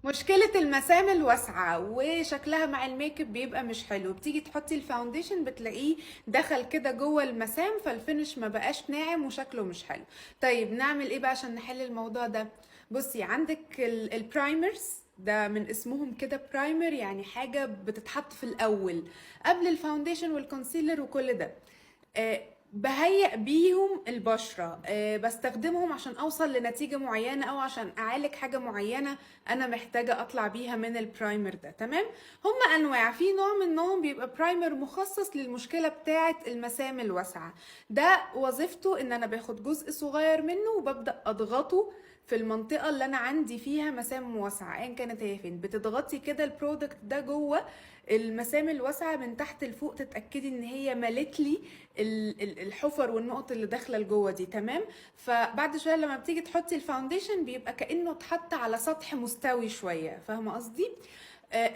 مشكلة المسام الواسعة وشكلها مع الميك اب بيبقى مش حلو. بتيجي تحطي ال foundation بتلاقيه دخل كده جوه المسام، فال finish ما بقاش ناعم وشكله مش حلو. طيب نعمل ايه بقى عشان نحل الموضوع ده؟ بصي، عندك ال primers، ده من اسمهم كده primer، يعني حاجة بتتحط في الأول قبل ال foundation وال concealer وكل ده. بهيئ بيهم البشرة، بستخدمهم عشان اوصل لنتيجة معينة او عشان اعالج حاجة معينة انا محتاجة اطلع بيها من ال primer ده. تمام؟ هما انواع، في نوع منهم بيبقى primer مخصص للمشكلة بتاعة المسام الواسعة. ده وظيفته ان انا باخد جزء صغير منه وببدأ اضغطه في المنطقة اللي انا عندي فيها مسام واسعة، ايا كانت هي فين. بتضغطي كده ال product ده جوه المسام الواسعة من تحت لفوق، تتأكدي ان هي ملت لي الحفر والنقط اللي داخله لجوه دي. تمام؟ فبعد شوية لما بتيجي تحطي ال foundation بيبقى كانه اتحط على سطح مستوي شويه. فاهمه قصدي؟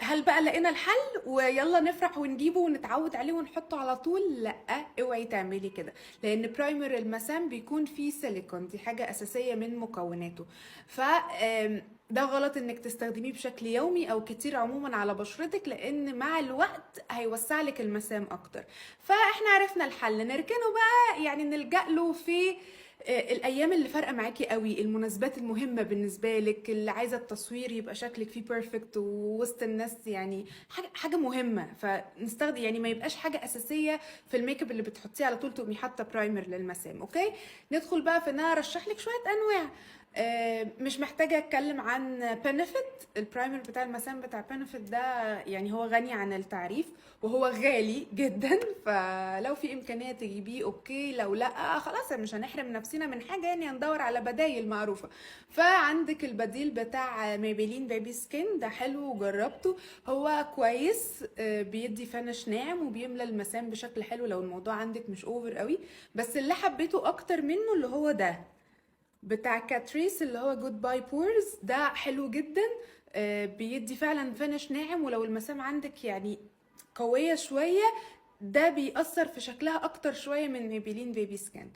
هل بقى لقينا الحل ويلا نفرح ونجيبه ونتعود عليه ونحطه على طول؟ لا، اوعي تعملي كده، لان primer المسام بيكون فيه سيليكون، دي حاجة اساسية من مكوناته. ف ده غلط انك تستخدميه بشكل يومي او كتير عموما على بشرتك، لان مع الوقت هيوسع لك المسام اكتر. فاحنا عرفنا الحل، نركنه بقى، يعني نلجأ له في الايام اللي فارقه معاكي قوي، المناسبات المهمة بالنسبة لك، اللي عايزه التصوير يبقى شكلك فيه perfect ووسط الناس، يعني حاجة مهمة. فنستخدم، يعني ما يبقاش حاجة اساسية في الميك اب اللي بتحطيه على طول تقومي حاطه primer للمسام. okay، ندخل بقى في ان انا ارشح لك شوية انواع. مش محتاجه اتكلم عن Benefit، ال primer بتاع المسام بتاع Benefit ده يعني هو غني عن التعريف وهو غالي جدا، فلو في امكانية تجيبيه okay، لو لا خلاص مش هنحرم نفسنا من حاجة، يعني هندور على بدايل معروفة. فعندك البديل بتاع Maybelline Baby Skin، ده حلو وجربته، هو كويس، بيدي finish ناعم وبيملى المسام بشكل حلو لو الموضوع عندك مش over قوي. بس اللي حبيته اكتر منه اللي هو ده بتاع Catrice اللي هو Goodbye Pores، ده حلو جدا، بيدي فعلا finish ناعم، ولو المسام عندك يعني قوية شوية ده بيأثر في شكلها اكتر شوية من Maybelline Baby Skin.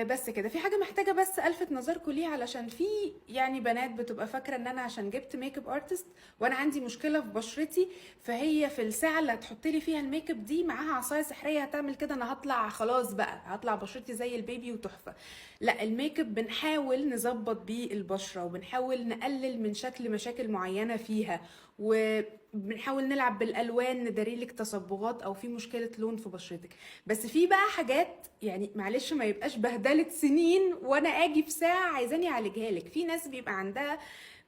بس كده. في حاجة محتاجة بس الفت نظركم ليها، علشان في يعني بنات بتبقى فاكرة ان انا عشان جبت makeup artist وانا عندي مشكلة في بشرتي، فهي في الساعة اللي هتحط لي فيها الميك اب دي معاها عصاية سحرية هتعمل كده، انا هطلع خلاص بقى هطلع بشرتي زي ال baby وتحفة. لا، الميك اب بنحاول نظبط بيه البشرة وبنحاول نقلل من شكل مشاكل معينة فيها، وبنحاول نلعب بالالوان نداريلك تصبغات او في مشكلة لون في بشرتك. بس في بقى حاجات يعني معلش ما يبقاش بهدلة سنين وانا اجي في ساعة عايزاني اعالجها لك. في ناس بيبقى عندها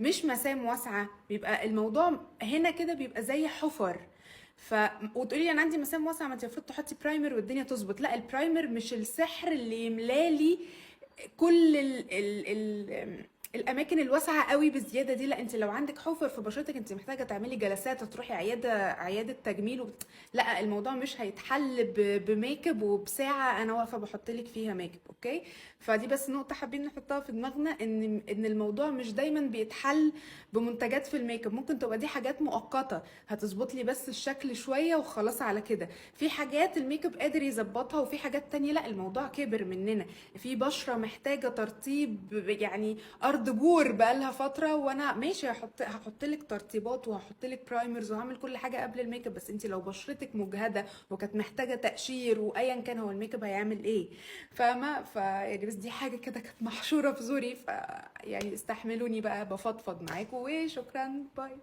مش مسام واسعة، بيبقى الموضوع هنا كده بيبقى زي حفر، وتقولي انا عندي مسام واسعة، ما انت المفروض تحطي primer والدنيا تظبط. لا، ال primer مش السحر اللي يملالي كل ال ال ال الاماكن الواسعة قوي بزيادة دي. لا، انت لو عندك حفر في بشرتك انت محتاجه تعملي جلسات، تروحي عيادة تجميل لا، الموضوع مش هيتحل بميك اب وبساعه انا واقفة بحط لك فيها makeup. okay، فدي بس نقطة حابين نحطها في دماغنا، ان الموضوع مش دايما بيتحل بمنتجات في الميك اب، ممكن تبقى دي حاجات مؤقتة هتظبط لي بس الشكل شوية وخلاص على كده. في حاجات الميك اب قادر يظبطها، وفي حاجات تانية لا، الموضوع كبر مننا. في بشره محتاجه ترطيب، يعني ارض بور بقالها فترة، وانا ماشي هحط لك ترطيبات وهحط لك primers وهعمل كل حاجة قبل الميك اب، بس انت لو بشرتك مجهده وكانت محتاجه تقشير وايا كان هو الميك اب هيعمل ايه؟ فاهمه؟ يعني بس دي حاجة كده كانت محشوره في زوري، يعني استحملوني بقى بفضفض معاكم، وشكرا، bye.